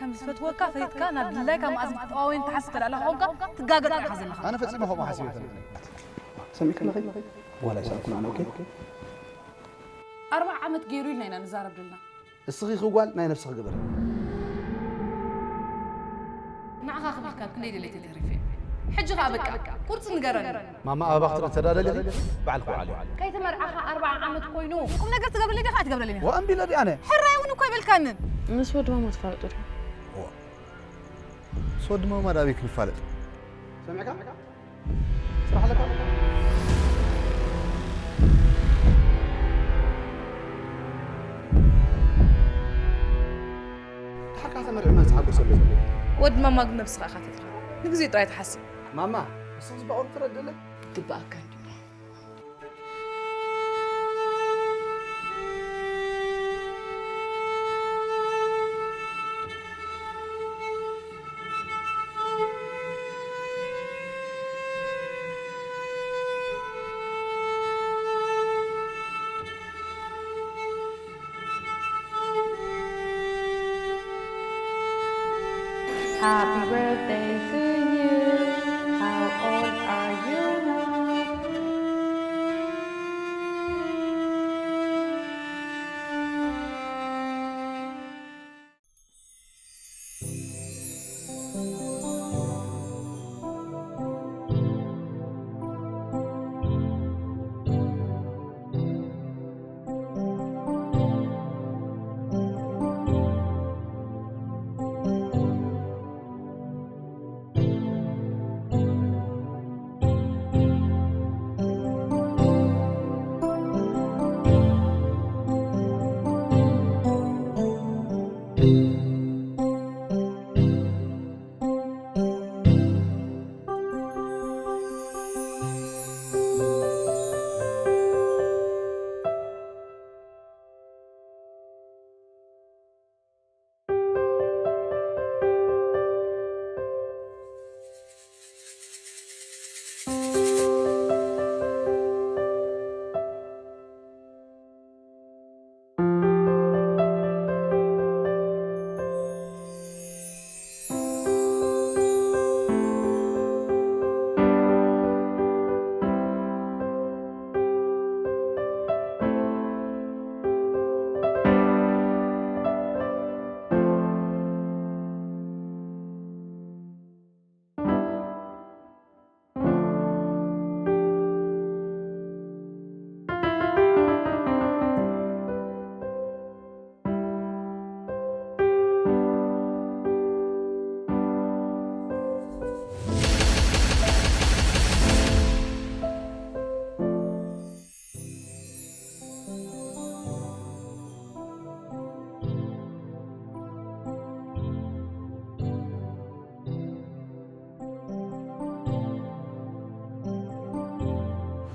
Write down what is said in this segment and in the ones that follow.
ከም ዝፈትወካ ፈሊጥካ ናብ ድላይካ መኣዝን ክትጠዋወየኒ ትሓስብ ተላላ ኮንካ ትጋገ ጥራሕ ዘለኻ። ኣነ ፈጺመ ከምኡ ሓሲበ ኣይፈልጥን። ሰሚዕካ ኣለኺ? ዋላ ይሰኣልኩ ንዓና፣ ኦኬ? ኣርብዓ ዓመት ገይሩ ኢልና ኢና ንዛረብ ዘለና። እስኺ ኺ ጓል ናይ ነብስኺ ግበሪ። ንዓኻ ክብል ካብ ክንደይ ደለይቲ ተሪፈ። ሕጂ ኸኣ በቃ ቁርጺ ንገረኒ። ማማ ኣበባ ክትርኢ እንተ ደኣ ደሊኺ ባዕልኺ ውዓሊ። ከይተመርዓኻ ኣርብዓ ዓመት ኮይኑ። ቁም ነገር ትገብርለይ ዲኻ ኣይትገብረለይን ኢኻ? ወኣንቢለ ድኣ ኣነ። ሕራይ እውን እኮ ኣይበልካንን። ምስ ወዲ ማማ ትፋለጡ ዲኹም? እዋ። ምስ ወዲ ማማ ደኣ ኣበይ ክንፋለጥ? ሰሚዕካ? ስራሕ ኣለካ? ድሓር ከኣ ተመርዒ መን ዝሓጎሰሉ? ወዲ ማማ ግን ነብስኻ ኢኻ ተትኻ። ንግዜ ጥራይ ትሓስብ። ማማ፣ ንስኺ ጽባቐ ትረድእለ? ግብኣካ እንድዩ። Happy birthday to you. How old are you now?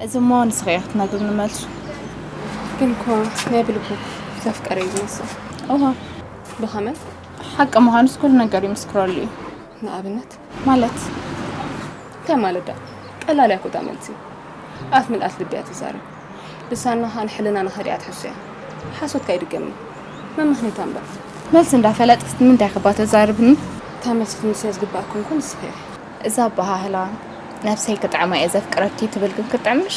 እዚ እሞ ንስኺ ኢኺ ክትነግርኒ መልሱ። ግን እኮ ናይ ብልቡ ዘፍቀረ እዩ ዝመስል። እዋ። ብኸመይ? ሓቂ ምዃኑስ ኩሉ ነገር ይምስክረሉ እዩ። ንኣብነት? ማለት? እንታይ ማለት ደኣ? ቀላል እያ እኮ እታ መልሲ። ኣፍ ምልኣት ልቢ እያ ትዛረብ። ልሳና ኸኣ ንሕልናና ከዲዓ ትሕሱ እያ። ሓሶት ከኣ ኣይድገምን። መመኽነይታ እምበር። መልሲ እንዳፈለጥክስ ንምንታይ ክባ ተዛርብኒ? እታ መልሲ ትምልስያ ዝግበኣኪ እኮ ንስኺ ኢኺ። እዛ ኣበሃህላ ነብሰይ ክጥዕማ እየ ዘፍቅረኪ ትብል ግን ክትጥዕምሽ?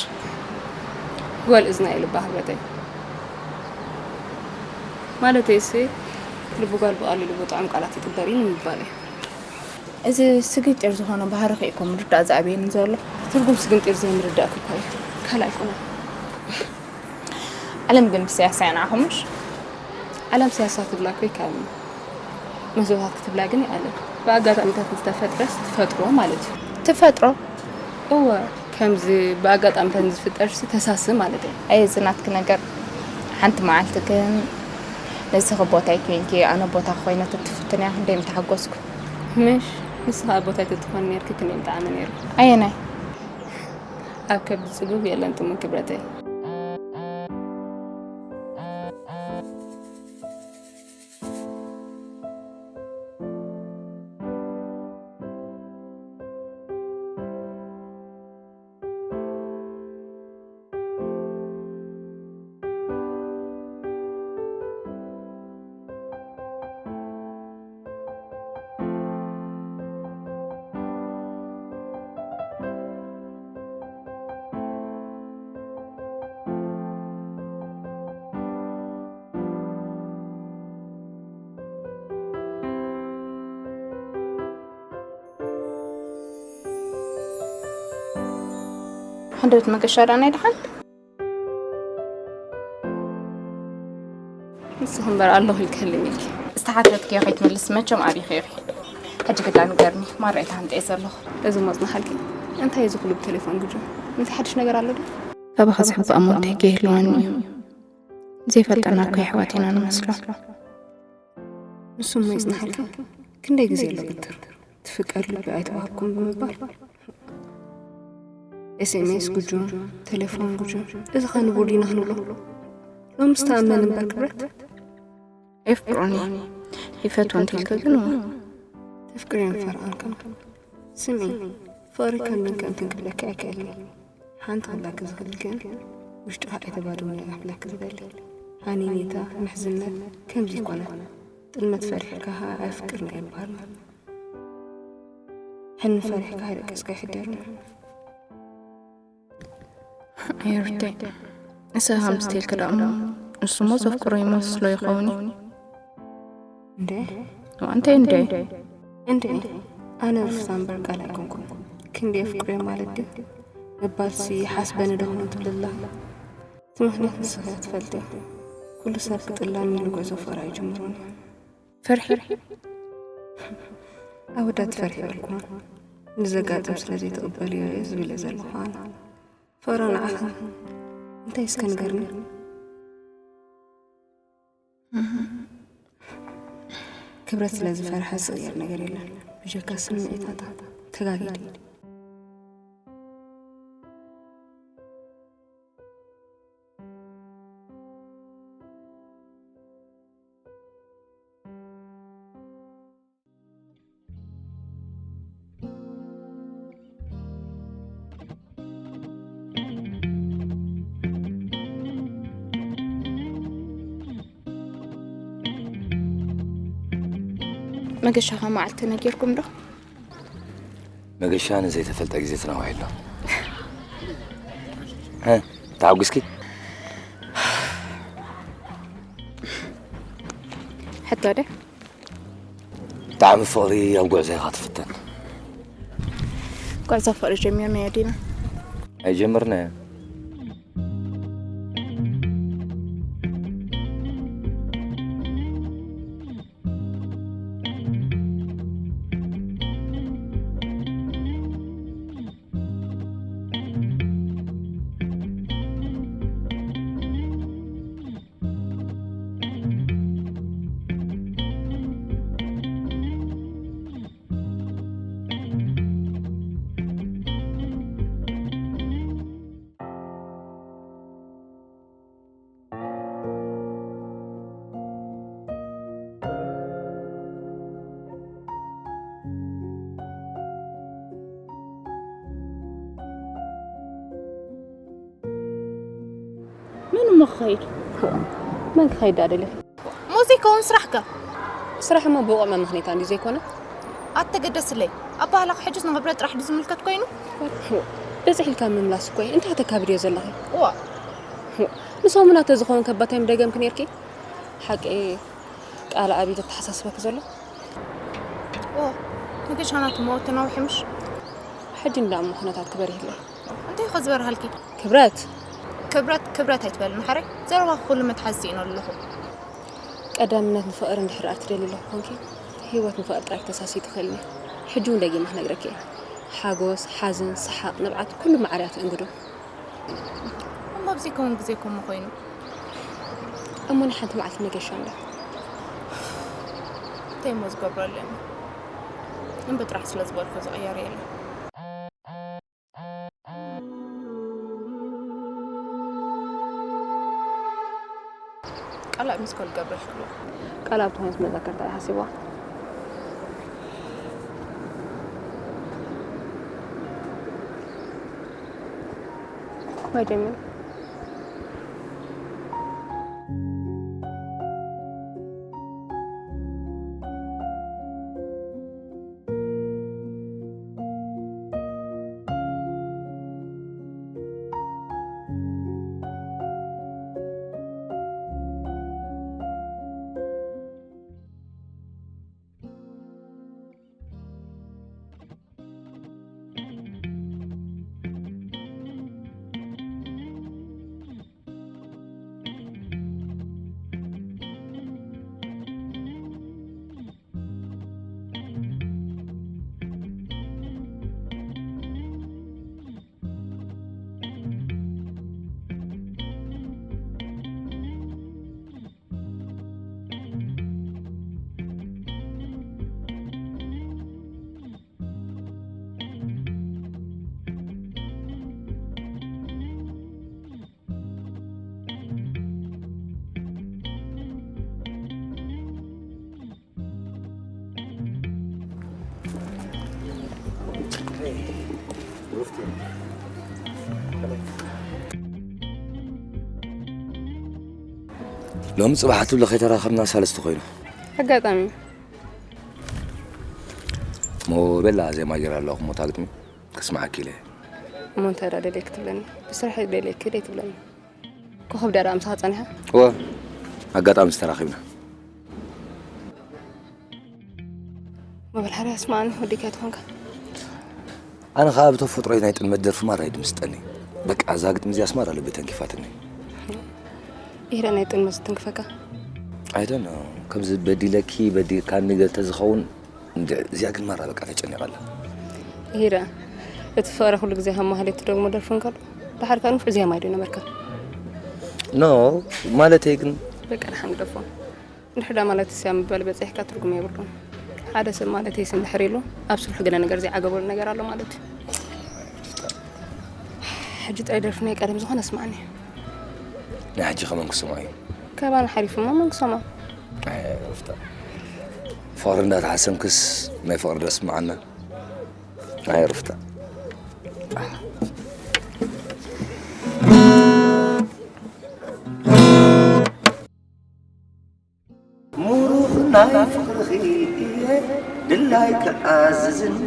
ጓል እዝና እየ ልባ ህብረተይ። ማለተይሲ ልቢ ጓል ብቐሊሉ ብጥዑም ቃላት ይጥበር እዩ ንምባል እየ። እዚ ስግንጢር ዝኾነ ባህርኺ እኮ ምርዳእ ዝኣብየኒ ዘሎ። ትርጉም ስግንጢር ዘይምርዳእኪ እኮ እዩ። ካልእ ኣይኮነን። ዓለም ግን ብሰያሳያ ንዓኹምሽ? ዓለም ሰያሳ ትብላ እኮ ይከኣልን። መዝዛታት ክትብላ ግን ይኣልን። ብኣጋጣሚታት ዝተፈጥረስ ትፈጥሮ ማለት እዩ። ትፈጥሮ? እወ፣ ከምዚ ብኣጋጣሚታት ዝፍጠርሲ ተሳሲ ማለት እዩ። ኣየ፣ እዚ ናትኪ ነገር። ሓንቲ መዓልቲ ግን ንስኺ ቦታይ ኮይንኪ ኣነ ቦታ ኮይነ ተትፍትንያ ክንደይ ምተሓጎስኩ። ምሽ፣ ንስኻ ኣብ ቦታይ ተትኾኒ ነይርኪ ክንደይ ምጠዓመ ነይሩ። ኣየናይ? ኣብ ከብዲ ጽጉብ የለን ጥሙን ክብረተይ። ክንደበት መገሻ ዳ ናይ ደሓን? ንስኺ እምበር ኣለኹ ኢልክልኝ ኢልኪ። ዝተሓተትክዮ ከይትምልስ መቸም ኣቢኺ ኢኺ። ሕጂ ግዳ ንገርኒ፣ ማራ እየ ተሃንጠየ ዘለኹ። እዚ መጽናሓልኪ። እንታይ እዩ እዚ ኩሉ ብቴሌፎን ግጁ? እንታይ ሓድሽ ነገር ኣሎ ዶ? ካባኻ ዝሕባእ እሞ እንታይ ከይህልወኒ እዩ? ዘይፈልጠና እኮ የሕዋት ኢና ንመስሎ። ንሱ እሞ ይጽናሓልካ። ክንደይ ግዜ ኣሎ ግትር? ትፍቀር ልቢ ኣይተዋህብኩም ብምባል። ኤስኤምኤስ ግጁ፣ ቴሌፎን ግጁ። እዚ ኸ ንቡር ዲና ክንብሎ? ሎም ዝተኣመን እምበር ክብረት። የፍቅሮኒ፣ ይፈትዎ እንተልካ ግን እዋ። ተፍቅርዮን ፈርዖን ከማ። ስምዒ፣ ፍቕሪ ከምዝን ከምትን ክብለኪ ኣይክእልን። ሓንቲ ክብለኪ ዝኽእል ግን፣ ውሽጥኻ ኣይተባድውኒ እየ ክብለኪ ዝደሊ። ሃኒኒታ፣ ምሕዝነት ከምዚ ይኮነ። ጥልመት ፈሪሕካ ኸኣ ኣየፍቅርን ኣይበሃልን። ሕልሚ ፈሪሕካ ከይደቀስካ ኣይሕደርን። ኣይ ሩተይ፣ ንስኻ ከምዚ ትልኪ ደኣ እሞ፣ ንሱ እሞ ዘፍቅሮ ይመስሎ ይኸውን እዩ። እንዴ? እዋ፣ እንታይ እንዴ? እንዴ? ኣነ ሩፍታ እምበር ቃል ኣይኮንኩን። ክንደይ የፍቅርዮ ማለት ድዩ? ምባልሲ ሓስበኒ ዶ ኸውን ትብሊ ኣለኺ? እቲ ምኽንያት ንስኺ እያ ትፈልጥዮ። ኩሉ ሰብ ክጥለም ኢሉ ጉዕዞ ፍቕሪ ኣይጅምሮን እዩ። ፈርሒ? ኣወዳት ፈርሒ በልኩም። ንዘጋጥም ስለ ዘይትቕበልዮ እየ ዝብል ዘለኹ ኣነ። ፍቕሪ ንዓኻ እንታይ እስከ ንገርኒ? ክብረት ስለ ዝፈርሐ ዝቕየር ነገር የለን። ብጀካ ስምዒታታ ተጋጊድ። መገሻኻ መዓልቲ ነጊርኩም ዶ? መገሻ ንዘይተፈልጠ ግዜ ተናዊሑ ኣሎ። እ፣ ተሓጒስኪ? ሕቶ ደ? ብጣዕሚ ፍቕሪ ኣብ ጉዕዞ ኢኻ ትፍተን። ጉዕዞ ፍቕሪ ጀሚርናዮ ዲና? ኣይጀመርናዮ። መን እሞ ክኸይድ? መን ክኸይድ ደኣ ደሊኺ? ሙዚክ እውን ስራሕካ። ስራሕ እሞ ብቑዕ መመኽነይታ እንድዩ ዘይኮነ? ኣተገደስለይ። ኣባህላኻ ሕጅስ ንኽብረት ጥራሕ ድዩ ዝምልከት ኮይኑ? በፂሕ ኢልካ ምምላስ እኮ እዩ። እንታይ ተካብድዮ ዘለኺ? እዋ። ንሰሙና ተዝኸውን ከ ባታይ ምደገምኪ ነይርኪ? ሓቂ ቃል ኣብ እዩ ዘተሓሳስበኪ ዘሎ? እዋ። ንገሻና ትመወት ተናዊሑ ምሽ? ሕጂ እንዳ እሞ ኩነታት ክበርህለይ። እንታይ ኢኻ ዝበርሃልኪ? ክብረት። ክብረት፣ ክብረት ኣይትበል፣ ማሕረይ። ዘረባኺ ኩሉ መትሓዚ ስኢኖ ኣለኹ። ቀዳምነት ንፍቕሪ እንድሕር ደኣ ትደሊ ኣለኹ ኮንኪ፣ ህይወት ንፍቕሪ ጥራይ ክተሳስዪ ትኽእልኒ። ሕጂ እውን ደጊመ ክነግረኪ እየ። ሓጎስ፣ ሓዘን፣ ሰሓቕ፣ ንብዓት፣ ኩሉ ማዕረ እያ ትእንግዶ። እሞ ኣብዚ ከውን ግዜ ኮሞ ኮይኑ። እሞ ንሓንቲ መዓልቲ መገሻ እንዳ። እንታይ እሞ ዝገብረሉ እየ? እምቢ ጥራሕ ስለ ዝበልኩ ዝቕየር የለን። ቃል ኣብ ሚስ ኮል ገብረሽ ክብሎ። ቃል ኣብ ትኾንስ መዘከርታ እያ ሓሲብዋ። መጀመር። ሎሚ ጽባሕ ትብሎ ከይተራኸብና ሳልስቲ ኮይኑ። ኣጋጣሚ። ሞ በላ ዜማ ጌራ ኣለኹ፣ ሞታ ግጥሚ ክስማዓኪ ኢለ። እሞ እንታይ ደኣ ደልየ ክትብለኒ? ብስራሕ ደልየኪ ደይ ትብለኒ? ኮኸብ ደኣ ምሳኻ ጸኒሓ? እወ፣ ኣጋጣሚ ዝተራኺብና። መበል ሓርያ ስማዕኒ፣ ወዲካ ትኾንካ። ኣነ ኸኣ ብተፈጥሮይ ናይ ጥልመት ደርፊ ማራ እዩ ድምስጠኒ። በቃ፣ እዛ ግጥሚ እዚኣስ ማራ ልቢ ተንኪፋትኒ። ይሄዳ ናይ ጥልመት ዝትንክፈካ? I don't know። ከምዚ በዲለኪ፣ በዲልካኒ ገለ ተዝኸውን፣ እንድዒ፣ እዚኣ ግን ማራ በቃ ተጨኒቐላ። ይሄዳ፣ እቲ ፍቕሪ ኩሉ ግዜ ከም ማህሌት ትደግሞ ደርፊ እንከሎ፣ ድሓር ከኣ ንፉዕ ዜማ እዩ ነበርካ። ኖ፣ ማለተይ ግን በቃ፣ ደሓን ግደፎ። እንድሕር ዳ ማለት እስያ ምባል በጺሕካ ትርጉም የብሉን። ሓደ ሰብ ማለት እይስ እንድሕር ኢሉ ኣብ ስርሑ ገለ ነገር ዘይዓገበሉ ነገር ኣሎ ማለት እዩ። ሕጂ ጥራይ ደርፊ ናይ ቀደም ዝኾነ ስማዕኒ። ናይ ሕጂ ከመን ክስምዖ እዩ? ካባና ሓሊፉ እሞ መን ክሰምዖ? ኣይ፣ ሩፍታ። ፍቕሪ እንዳተሓሰምክስ ናይ ፍቕሪ ዶ ስምዓና? ኣይ፣ ሩፍታ። ምሩኽ ናይ ፍቕርኺ እየ ድላይ ክኣዝዝኒ፣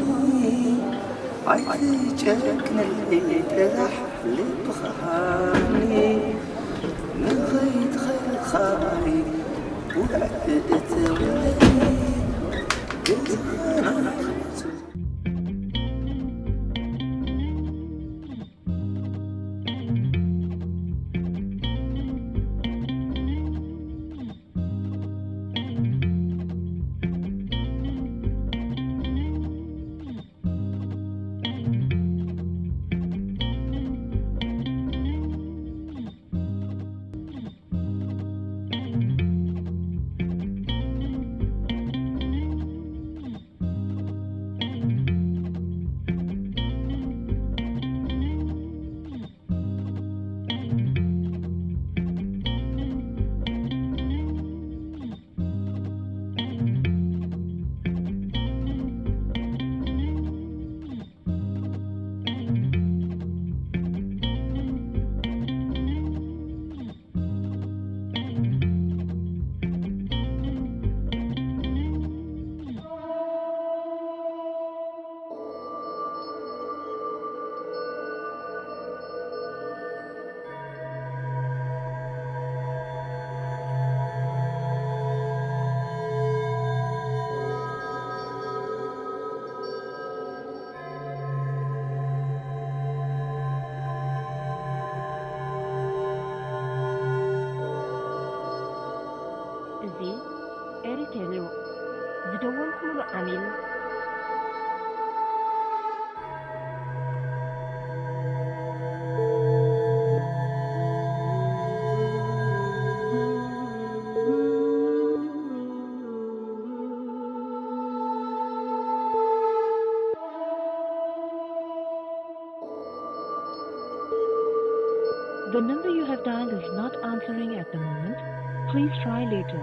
ኣይትጨክንለይ ጥራሕ ልብኻ ሃብኒ። ንኸይትኸይድ ኸኣይ ውዕል እተውለኒ፣ ገዛና እዚ ኤሪቴል እዩ። ዝደወልኩምሉ ዓሚል The number you have dialed is not answering at the moment. Please try later.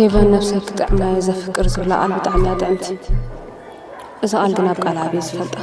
ሄቨን ነብሰይ ክጥዕማ እየ ዘፍቅር ዝብላ ቃል ብጣዕሚ እያ ጥዕምቲ። እዛ ቃል ግን ኣብ ቃል ኣብየ ዝፈልጣ።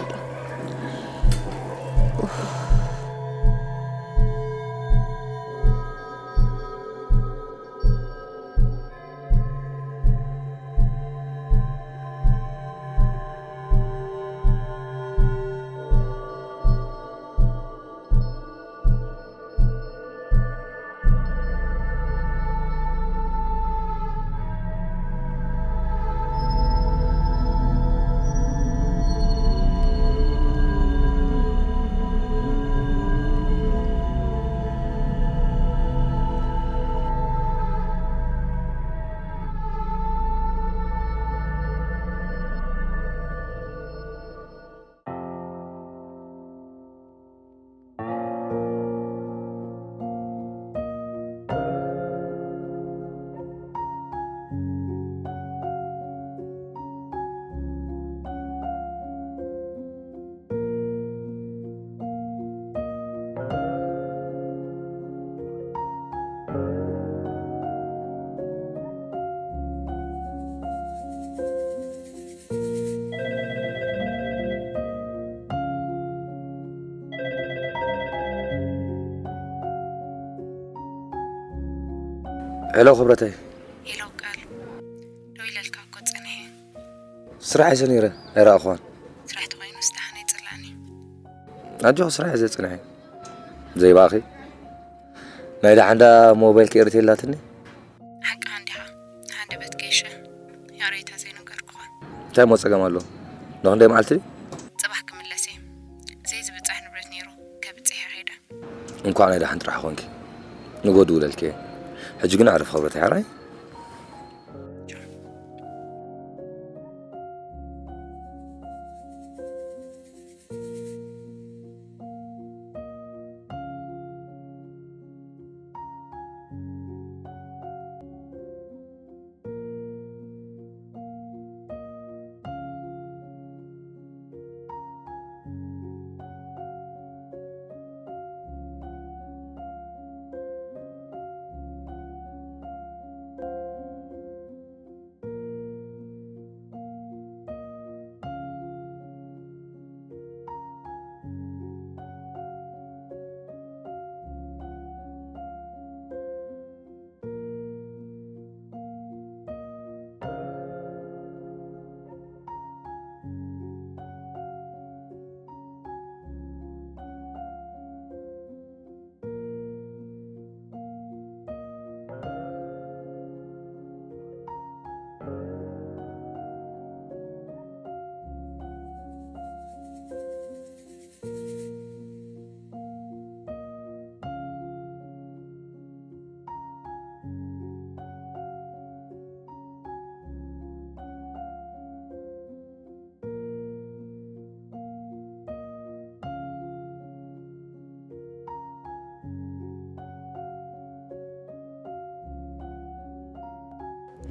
ሄሎ ክብረተይ። ሄሎ ቃል፣ ደው ኢለልካ እኮ ጸኒሐ። ስራሕ እየ ነይረ፣ ኣይረኣኹዋን። ስራሕ ተኾይኑስ ደሓን ኣይጽላእኒ። ኣጆኺ፣ ስራሕ እየ ዘጽንሐ። ዘይበኣኺ። ናይ ደሓንዳ ሞባይልኪ ኤርቴል ኣላትኒ። ሓቅኻ እንዲኻ። ሃንደበት ገይሸ። ያሬታ ዘይነገርኩኻ። እንታይ እሞ ጸገም ኣለዎ? ንኽንደይ መዓልቲ ድዩ? ጽባሕ ክምለስ እየ። ዘይዝብጻሕ ንብረት ነይሩ፣ ከብጽሕ እየ ከይደ። እንኳዕ ናይ ደሓን ጥራሕ ኾንኪ። ንጎ ድውለልኪ እየ። ሕጂ ግን ኣዕርፊ ክብረተይ፣ ሕራይ?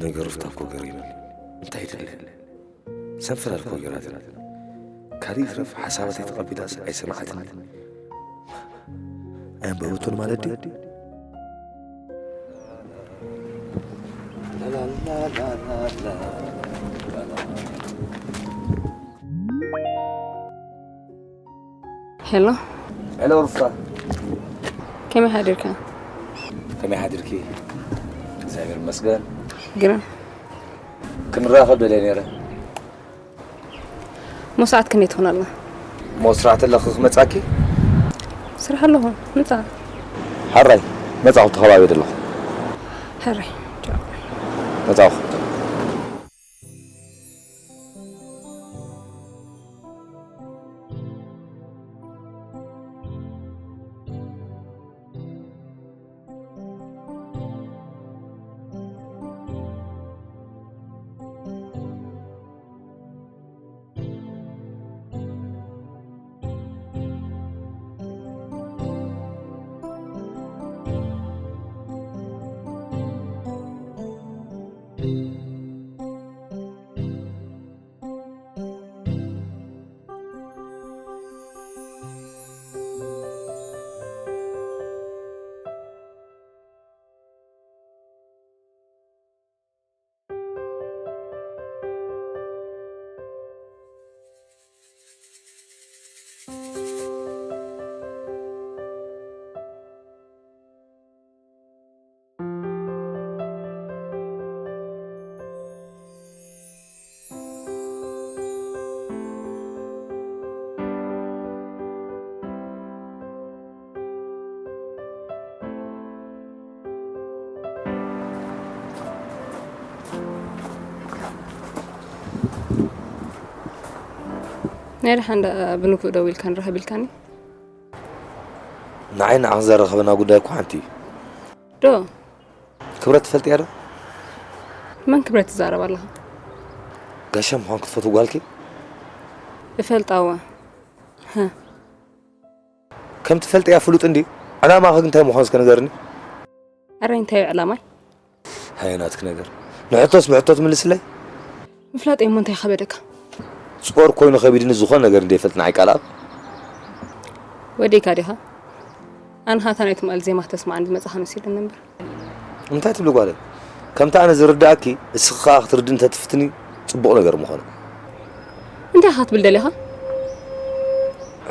ነገሩ ፍታ እኮ ገሪሙኒ። እንታይ ትብል? ሰንፈላል እኮ ገይራትኒ። ካልእ ይትረፍ ሓሳባተይ ተቐቢላስ ኣይሰምዓትኒ። ኣየንበበቶን ማለት ድዩ? ሄሎ። ሄሎ ሩፍታ። ከመይ ሓዲርካ? ከመይ ሓዲርኪ? እግዚኣብሔር ይመስገን። ግርም። ክንራኸብ ደልየ ነይረ። እሞ ሰዓት ክንደይ ትኾን ኣላ? እሞ ስራሕ ተለኺ ክመጻኪ? ስራሕ ኣለኹ፣ ምጻእ። ሕራይ፣ መጻኹ፣ ተኸባቢ ደለኹ። ሕራይ፣ ቻው። መጻኹ። ናይ ደሓን ደኣ ብንግኡ ደዊልካ ንራኸብ ኢልካኒ? ንዓይ ንዓኽ ዘራኸበና ጉዳይ እኮ ሓንቲ እዩ። ዶ ክብረት ትፈልጥያ ዶ? መን ክብረት ትዛረብ ኣለኻ? ጋሻ ምዃን ክትፈትው ጓልኪ እፈልጣ እወ። ከም ትፈልጥያ ፍሉጥ እንዲ። ዕላማኺ ግን እንታይ ምዃኑ እስከ ንገርኒ። ኣረ እንታይ እዩ ዕላማይ? ሃየ ናትኪ ነገር ንሕቶስ ብሕቶ ትምልስለይ? ምፍላጥ እሞ እንታይ ከበደካ? ጾር ኮይኑ ከቢድኒ ዝኾነ ነገር እንደይፈልጥ ንዓይ ቃል ኣብ ወዲእካ ዲኻ? ኣንኻ እታ ናይ ትማል ዜማ ተስማዓኒ ዝመጻኻ መሲሉኒ እምበር። እንታይ ትብሊ ጓለይ? ከምቲ ኣነ ዝርዳእኪ እስኺ ከኣ ክትርድእኒ እንተትፍትኒ ጽቡቕ ነገር ምኾነ። እንታይ ኢኻ ክትብል ደሊኻ?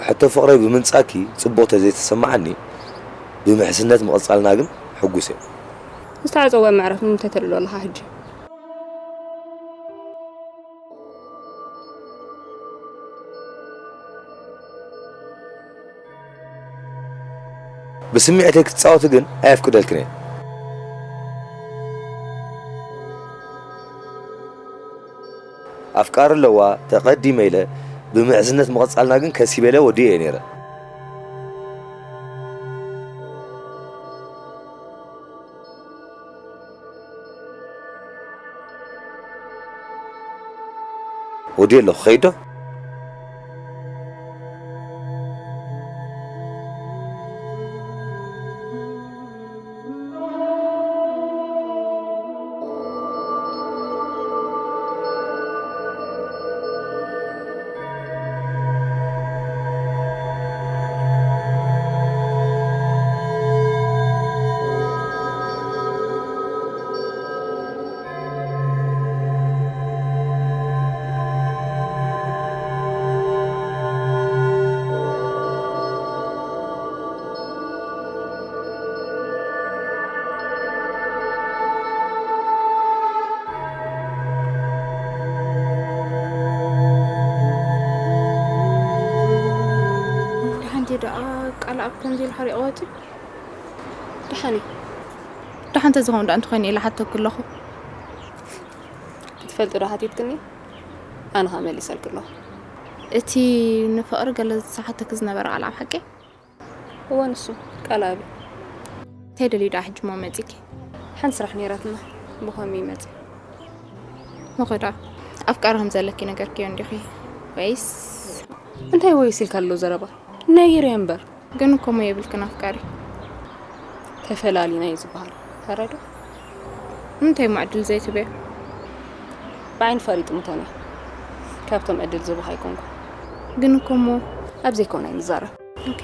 ሕቶ ፍቕረይ ብምንጻኪ ጽቡቕ ተዘይተሰማዓኒ ብምሕዝነት ምቕጻልና ግን ሕጉስ እየ። ዝተዓጸወ ምዕራፍ ንምንታይ ተልዕሎ ኣለኻ ሕጂ? ብስምዒተይ ክትጻወቲ ግን ኣየፍቅደልክን እየ። ኣፍቃሪ ኣለዋ ተቐዲመ ኢለ ብምሕዝነት ምቕጻልና ግን ከሲበ ኢለ ወዲኤ እየ ነይረ። ወዲኤ ኣለኹ ኸይድ ዶ? ሓንቲ ደኣ ቃል ኣብ ከምዚ ኢሉ ሓሪቕዋ ወፂኡ። ደሓን እዩ። ደሓን ተዝኸውን ደኣ እንተኾይኑ ኢለ ሓተኩ ኣለኹ። ክትፈልጢ ዶ ሓቲትክኒ? ኣነ ኸኣ መሊሰልኪ ኣለኹ። እቲ ንፍቕሪ ገለ ዝሓተኪ ዝነበረ ቃል ኣብ ሓቂ? እወ ንሱ ቃል ኣብ እዩ። እንታይ ደልዩ ደኣ ሕጂ እሞ መፂኪ? ሓንቲ ስራሕ ነይራትና ብኸምኡ ይመፅእ። መኸዳ ኣፍቃሪ ከም ዘለኪ ነገርክዮ እንዲኺ ወይስ? እንታይ ወይስ ኢልካ ኣሎ ዘረባ? ነጊረዮ እምበር። ግን እኮ እሞ የብልክን ኣፍቃሪ። ተፈላሊና እዩ ዝበሃል። ተረዶ? እንታይ እሞ ዕድል ዘይትበዮ? ብዓይኒ ፈሪጥ ምቶን እየ። ካብቶም ዕድል ዝህቡኻ ኣይኮንኩ። ግን እኮ እሞ ኣብ ዘይኮነ ኣይንዛረብ። ኦኬ።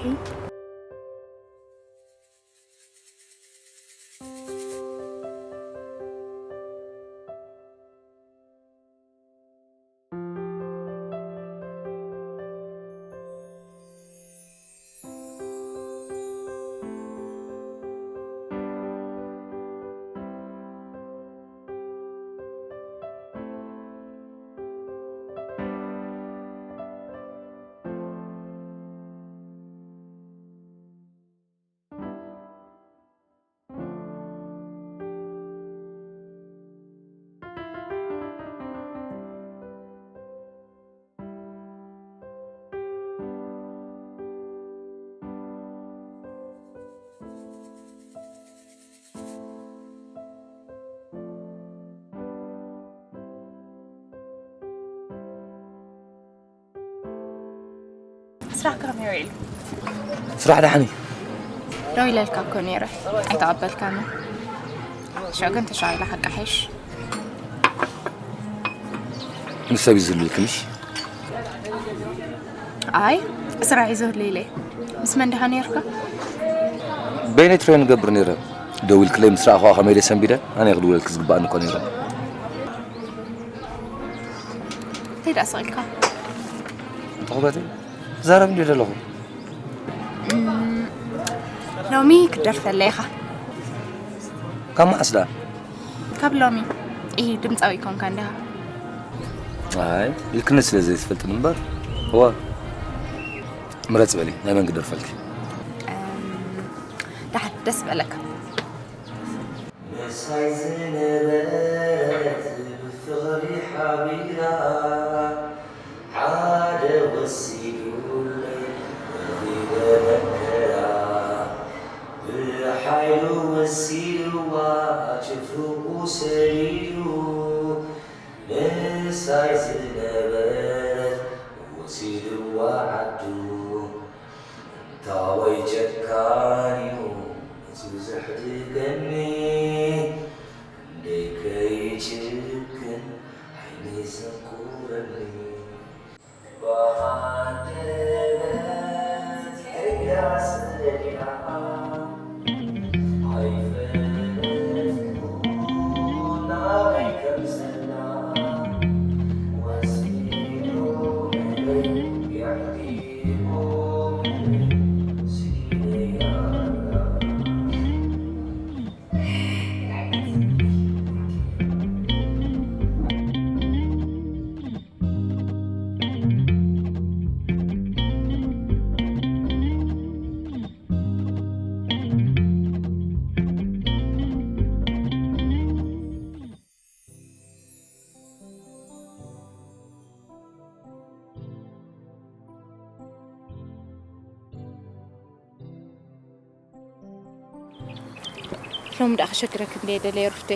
ስራሕ ከመይ ውዒሉ? ስራሕ ደሓን እዩ። ደው ኢለልካ እኮ ነይረ ኣይተቐበልካኒ። ሽዑ ግን ተሻቒለ ሓቂ ሓይሽ። ምስ ሰብ እዩ ዝህልልክንሽ? ኣይ ስራሕ እዩ ዝህሉ ኢለ። ምስ መን ድኻ ነይርካ? በይነይ ትሬን ንገብር ነይረ። ደዊልክለይ ምስ ረኣኽዋ ከመይ ኢለ ሰንቢደ? ኣነ ክድውለልኪ ዝግባኣኒ እኮ ነይረ። እንታይ ደኣ ስቕ ኢልካ? ትኹረተይ ክዛረብ እንድየ ዘለኹ። ሎሚ ክትደርፈለይ ኢኻ። ካብ መዓስ ደኣ? ካብ ሎሚ። ኢሂ ድምፃዊ ኮንካ እንዲኻ። ኣይ ኢልክኒ ስለ ዘይትፈልጥኒ እምበር። እዋ ምረፂ በሊ ናይ መን ክደርፈልኪ? ደሓን ደስ በለካ። ምሳይ ዝነበረት ብፍቕሪ ሓቢራ ሓደ ወሲ ሎም ደኣ ክሸግረክ እንደ ደለየ ሩፍቴ።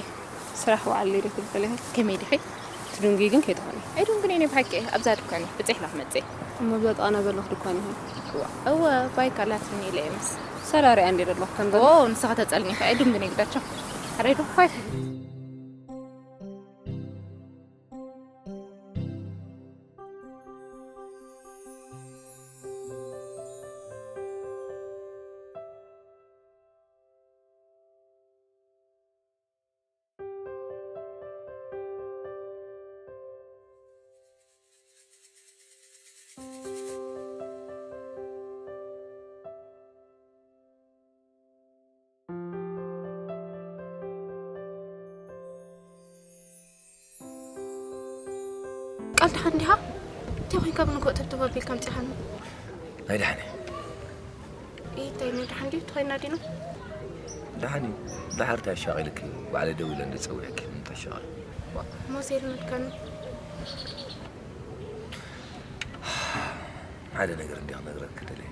ስራሕ ውዓል ኢለ ትበለኒ። ከመይ ዲኺ? ትድንጉይ ግን ከይትኾኒ። ኣይድንጉን እየ ብሓቂ። ኣብዛ ድኳን እየ። ብፅሕ ኢላ ክመፅእ እየ። እሞ ብዛ ጥቓና ዘለኹ ድኳን ይኹን። እዋ፣ እወ፣ ባይካ ኣላትኒ ኢለ እየ ምስ። ሰላሪ ኣንዴ ዘለኹ ከም ዘሎ። ኦ፣ ንስኻ ተፀልኒ ኢኻ። ኣይድንጉን እየ ግዳቸው። ኣረ ኣይድንጉን። ቃል ደሓን ዲኻ? እንታይ ኮይንካ ብንግሆ ተብተብ ኣቢልካ ኣምጺኻኒ? ኣይደሓን እየ። እንታይ ናይ ደሓን ድዩ? ተኾይና ዲና? ደሓን እዩ። ደሓር እንታይ ኣሻቒልኪ? ባዕለ ደው ኢለ እንደ ጸዊዐኪ እንታይ ኣሻቒል? ሞሴል መድከኒ። ሓደ ነገር እንዲያ ክነግረኪ ደልየ።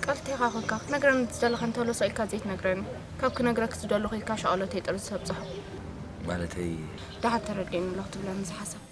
ቃል እንታይ ኢኻ ኮንካ? ክትነግረኒ ዝደለኻ እንተሎ ስቕ ኢልካ ዘይትነግረኒ። ካብ ክነግረክ ዝደለኹ ኢልካ ሻቕሎተይ ጥርዚ ተብጽሖ። ማለተይ? ደሓን ተረዲእኒ ኣለኹ ትብለኒ ዝሓሰብ።